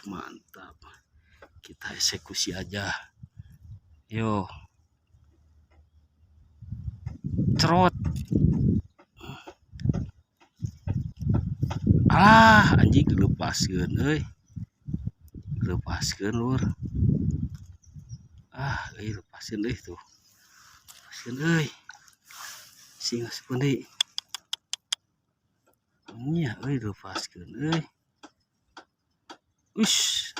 Mantap. Kita eksekusi aja. Yo. Cerot. Alah, anjing lepaskeun euy. Lepaskeun lur. Ah, euy lepaskeun euy tuh. Lepaskeun euy. Sing asupkeun deui. Nya euy lepaskeun euy. Ush.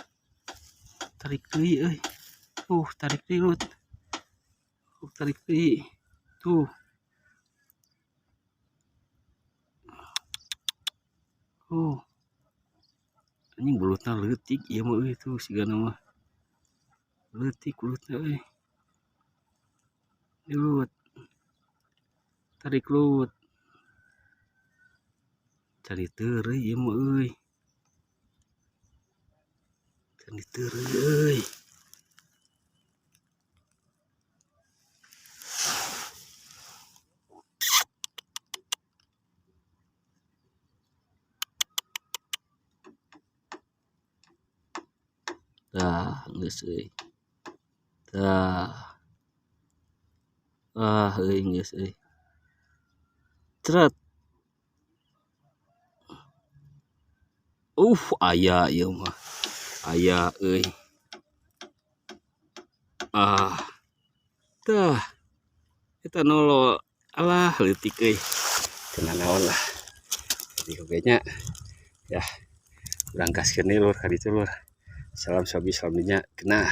Tarik deui euy. Tuh, tarik deui lut. Tuh, tarik deui. Tuh. Oh. Anjing bulutna leutik ieu mah euy tuh sigana mah. Leutik bulutna euy. Lut. Tarik lut. Cari teureuy ieu mah euy. Cari teureuy euy. Tah, geus euy. Tah. Ah, euy geus euy. Cret. Aya ieu mah. Aya euy. Ah. Tah. Eta nolo. Alah, leutik euy. Teu nanaon lah. Jadi oge nya. Ya. Urang gaskeun deui lur ka ditu lur. Salam sobi salam dinya. Genah.